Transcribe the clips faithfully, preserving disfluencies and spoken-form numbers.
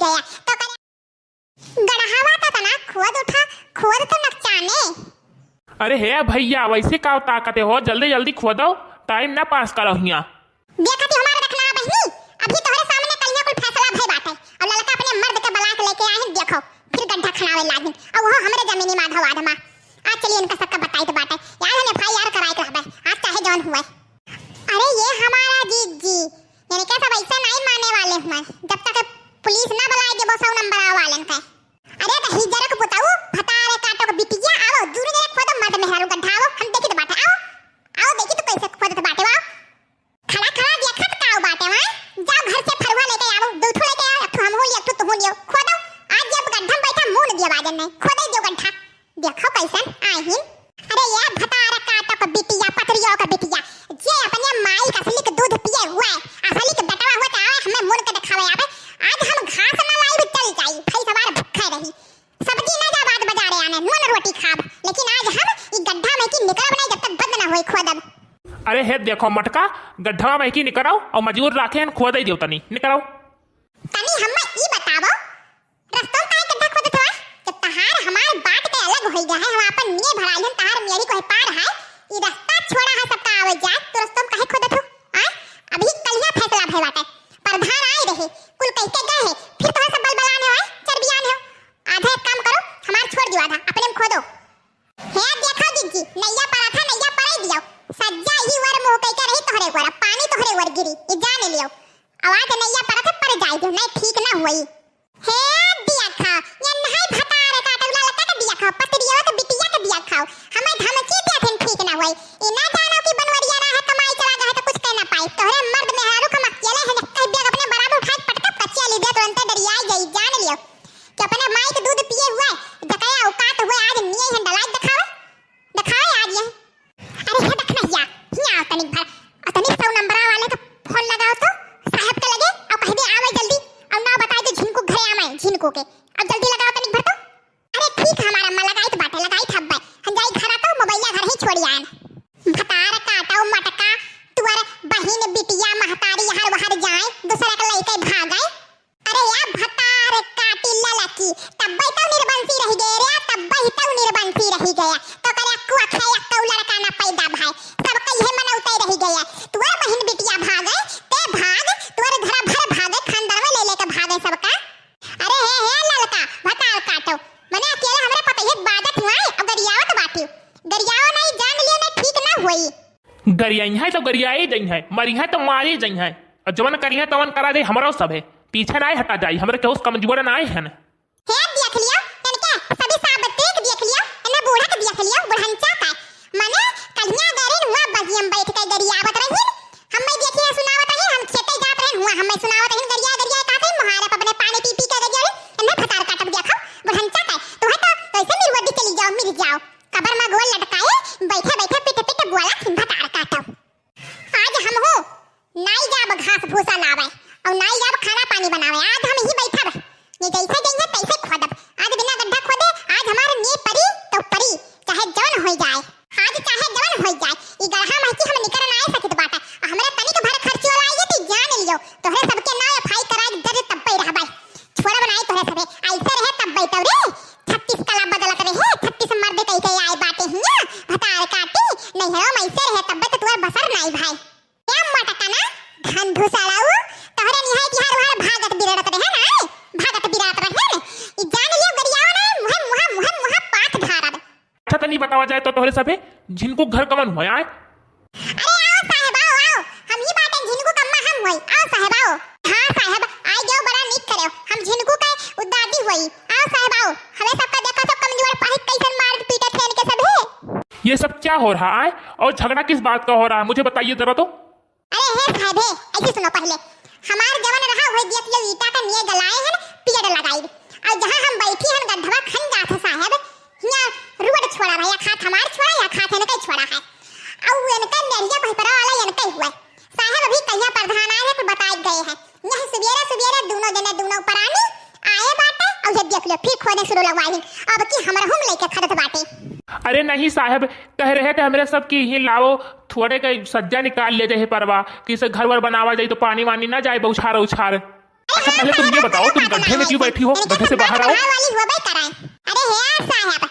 तो करे गढ़ावा तो तना खोद उठा, खोद तो नकचाने। अरे हे भैया, वैसे का ताकते हो, जल्दी जल्दी खोदो, टाइम ना पास करो हियाँ। देखत ही हमार रखना बहिनी, अभी तोहरे सामने कलिया कुल फैसला भई बाटे। अब ललका अपने मर्द के बला के लेके आए हैं, देखो, फिर गड्ढा खनावे लागिन। अब वो हमरे जमीनी माधव आधमा। आज चलिए इनका सबका बताई तो बाटे। यार हम एफ आई आर कराए के रहबे, आज चाहे जौन हुए। अरे ये हमारा जीजी, इनके सब ऐसे नहीं माने वाले हुए। जब तक पुलिस ना बुलाए देबो सौ नंबर वालन के। अरे तो ही जरक बुताऊ, भतारे काटो के बिटिया, आओ, दूर जरक खोदो, मर्द मेहरारू गड्ढा आओ, हम देखी तो बाटे, आओ, आओ देखी तो कैसे खोदत बाटे, आओ। खड़ा खड़ा देखत काऊ बाटे वहाँ? जाओ घर से फरुआ लेके आओ, दू ठो लेके आओ, एक ठो हमहू लियो, एक ठो तुहू लियो, खोदो। आज जब गड्ढा में बैठा मुंह न दिया बाजन नहीं, खोदे दियो गड्ढा, देखो कैसन आहिन। अरे ये भतार काटो के बिटिया, पतरियो के बिटिया, जे अपने माई का असली के दूध पिए हुए, असली के बेटवा हुए तो आवे हमें मुन के दिखावे आवे। आज हम घास ना लाई भी चल जाई, भई सवार भूखे रही, सब्जी ना जा बात बाजारे आने, नून रोटी खाब, लेकिन आज हम ई गड्ढा में की निकलब नहीं जब तक बंद ना होई खोदब। अरे हे देखो मटका, गड्ढवा में की निकराओ और मजूर राखे हैं, खोदे दियो तनी, निकराओ। तनी हम्मे ई बतावो, रस्तों काहे गड्ढा खोदत हवा? जब तहार हमार बात के अलग होई गया है, हम आपन निये भराई हम तहार मियरी कोई पार है, ई रस्ता छोड़ा है सबका आवे जाए, तो रस्तों काहे खोदत हो? आय, अभी कलिया फैसला भय बाटे, प्रधान आए रहे, कुल कह के गए हैं, फिर तोहर सब बलबलाने हो, चरबियाने हो। आधा एक काम करो, हमार छोड़ दियो आधा, अपने में खोदो। हे देखो जीजी, नैया परा था, नैया परे दियो। सज्जा ही वर मुँह कई के रही तोहरे वर, पानी तोहरे वर गिरी, ई जान लियो। आवाज नैया परा था, पर जाई दियो, नहीं ठीक ना होई। हे दिया खा, ये नहीं भतार काटो ललका के दिया खा, पतरिया के बिटिया के दिया खाओ। हमें धमकी दिया थे ठीक ना होई। ई ना जानो कि बनवरिया रहा है, कमाई चला गया है तो कुछ कह ना पाई। तोहरे मर्द मेहरारू के हम अकेले हैं, कहीं बेग अपने बराबर उठाए पटकब कचिया ली दे, तुरंते डरियाई जाई, जान लियो। कि अपने माई के दूध पिए हुए, जकरे औकात हुए, आज निये हन डलाज दिखावे, दिखावे आज ये। अरे हे दखनैया, हियाँ आओ तनिक भर, और तनिक सौ नंबरा वाले का फोन लगाओ तो, साहब के लगे, और कह दे आवे जल्दी, और ना बताए दे झिनकू घरे आवे, झिनकू के, अब जल्दी लगाओ तनिक भर तो। अरे ठीक है हमार अम्मा, लगाइत बाटे, लगाइत हब्बे, हम जाई घर तो मोबाइल घर ही छोड़ी आन। भतार काटो मटका, तुअर बहिन बिटिया महतारी हर वहर जाए, दूसरा के लइके भागे। अरे या भतार काटी ललकी, तब्बे तो निर्बंसी रही गए रे, तब्बे ही तो निर्बंसी रही गया। तो करे अक्कु अखे अक्कु लड़का ना पैदा भाई, सब कहे मनौते रही गया। तुअर बहिन बिटिया भागे, ते भाग, तुअर घर भर भागे, खानदान में ले लेके भागे सबका। अरे हे, हे ललका, भतार काटो, मने अकेले हमरे पतोहिया बाजत हुआ है, अब गरियावत बाटी। गरियाओ नहीं, जान लियो नहीं, ठीक ना होई। गरियाई है तो गरियाई जई है, मरी है तो मारी जई है, और जवन करी है तवन करा दे, हमरो सब है, पीछे ना हटा जाई, हमरे केहू से कमजोर ना है। हे देख लियो, इनके सभी साबित देख लियो, इन्हें बूढ़ा के देख लियो, बुढ़ंचा का। मने कहिया गरीन हुआ बगियम बैठ के गरियावत रही, हम्मे देखिए सुनावत रही, हम खेते जात रहे हुआ, हम्मे सुनावत रही गरिया गरिया कहते, मुहारे पर अपने पानी पी पी के गरिया, इन्हें भतार काटब देखो, बुढ़ंचा का। तो है तो कैसे मिरवदी चली जाओ, मिर जाओ। कबर मा गोल लटकाए, बैठे बैठे पिट पिट बोला थिन भतार काटो। आज हम हो नाई जाब घास भूसा लावे, और नाई जाब खाना पानी बनावे। आज हम ही बैठब, ये जैसे जइहे तैसे खोदब। आज बिना गड्ढा खोदे, आज हमार निये परी तो परी, चाहे जवन होई जाए। आज चाहे जवन होई जाए, ई गढ़ा महकी हम निकर ना आए सकित बाटा। आ हमरा तनिक भर खर्च वाला आइए तो जान लियो, तोहरे सबके नाव एफ आई आर कराए दर्ज तब्बे रहबे। छोड़ब नाई तोहरे सबे, ऐसे रहे तब्बे तो रे। छत्तीस कला बदलत रहे, छत्तीस मर्द कई के आए बाटे हियाँ, भतार काटी, नैहरो में ऐसे रहे तब्बे तो तुअर बसर नाई भाई। ए मटकना, घंधू सालाऊ, तोहरे निहाय तिहार उहार भागत बिरड़त रहे ना, भागत बिरड़त रहे ना। ई जान लियो गरियाओ ना, मुहे, मुहा, मुहे, मुहा पाथ ढारब। अच्छा तनी बतावा जाए तो तोहरे सभे झिनकू घर कवन हुआ आए? अरे आओ साहेब, आओ, आओ, हम ही बाटे झिनकू कम्मा हम होई, आओ साहेब, आओ। हाँ साहेब, आई जाओ, बड़ा निक करे, हम झिनकू के उदादी होई, आओ साहेब, आओ। हमें सबका देखा, सब कमजोर पाही कैसन मार पीटे थे इनके सभे। ये सब क्या हो रहा है और झगड़ा किस बात का हो रहा है, मुझे बताइए जरा तो। अरे हे साहेब, हे, ऐसे सुनो पहले। हमार जवन रहा, वही देख लियो, ईटा का निये गलाए हन, पेड़ लगाई। और जहाँ हम बैठी हन, गड्ढवा खन जात है साहेब, हियाँ रोड छोड़ा रहा, या खात हमार छोड़ा, या खात इनके छोड़ा है। और इनका नेरिया भैपरा वाला इनके हुआ। साहेब अभी कहिया प्रधान आए हैं, तो बताए गए हैं। यह सुबेरे सुबेरे दोनों जने, दोनों परानी आए बाटे, और ये देख लो, फिर खोदे शुरू लगवाई। अब की हमरहू में लेके खदत बाटे। अरे नहीं साहेब, कह रहे थे हमरे सब की ही लाओ, थोड़े के सज्जा निकाल ले जाए परवा, कि इसे घर वर बनावा जाए तो पानी वानी ना जाए बौछार उछार। अरे अच्छा, पहले तुम ये बताओ, तुम गड्ढे में क्यों बैठी हो? गड्ढे से बाहर आओ। वाली होबे कराए। अरे हे साहब,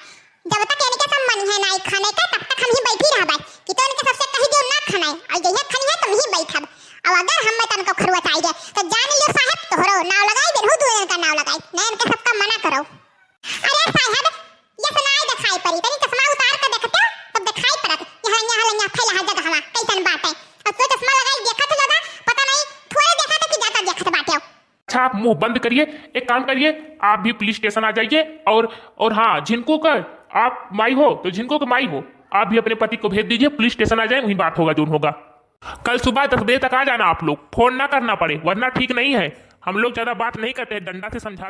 जब तक इनके सब मन है नाई खाने का, तब तक हम ही बैठी रहबे। कि तो इनके सबसे कही दियो ना खानाई, और जहिया खानी है तुम ही बैठब। और अगर हम मैं तनको खरुआ चाहिए, तो जान लियो साहब, तोहरो नाव लगाई, दिन हूँ दू दिन का नाव लगाई, ना इनके सबका मना करो। अरे साहब, ये सुनाई दिखाई पड़ी, तनी चश्मा उतार के देखते हो, तब दिखाई पड़त। यहाँ, यहाँ, यहाँ फैला है जगह हवा, कैसन बाटे। और तो चश्मा लगाई देखत हो ज्यादा, पता नहीं, थोड़े देखा था कि ज्यादा देखत बाटे हो। अच्छा, आप मुंह बंद करिए, एक काम करिए, आप भी पुलिस स्टेशन आ जाइए। और, और हाँ, झिनको का आप माई हो, तो झिनको का माई हो, आप भी अपने पति को भेज दीजिए, पुलिस स्टेशन आ जाए, वहीं बात होगा, जो होगा। कल सुबह दस बजे तक आ जाना आप लोग, फोन ना करना पड़े, वरना ठीक नहीं है। हम लोग ज्यादा बात नहीं करते हैं, डंडा से समझाते